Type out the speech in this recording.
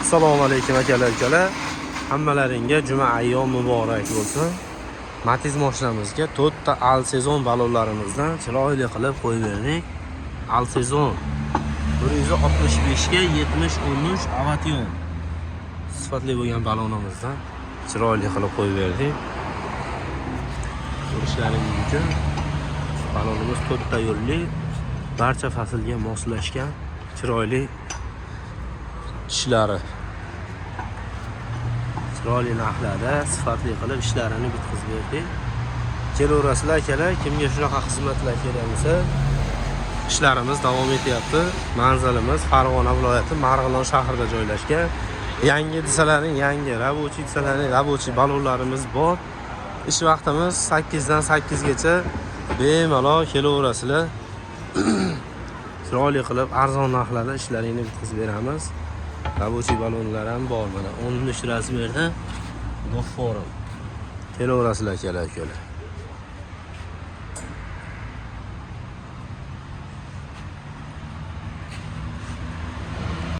Assalomu alaykum, akalar, ukalar. Hammalaringga juma ayyom muborak bo'lsin. Matiz mashinamizga to'rtta al sezon ballonlarimizdan chiroyli qilib qo'yib berdik. Al sezon 165 ga 70 13 Avation sifatli bo'lgan ballonimizdan chiroyli qilib qo'yib berdik. Ko'rishlaring mumkin. Ballonimiz to'rtta yo'lli, barcha faslga moslashgan, chiroyli ishlari, chiroyli narxlarda sifatli qilib ishlarini bitkazib berdik. Kelaverasizlar, akalar, kimga shunaqa xizmatlar kerak bo'lsa, ishlarimiz davom etyapti. Manzilimiz Farg'ona viloyati, Marg'ilon shahrida joylashgan. Yangi desalaring yangi, рабочий desalaring рабочий ballonlarimiz bor. Ish vaqtimiz 8 dan 8 gacha, bemalol kelaverasizlar. Chiroyli qilib, arzon narxlarda ishlaringni bitkazib beramiz. Рабочий ballonlar ham bor, mana 13 размер da Goforum. Kelaverasizlar, akalar, ukalar.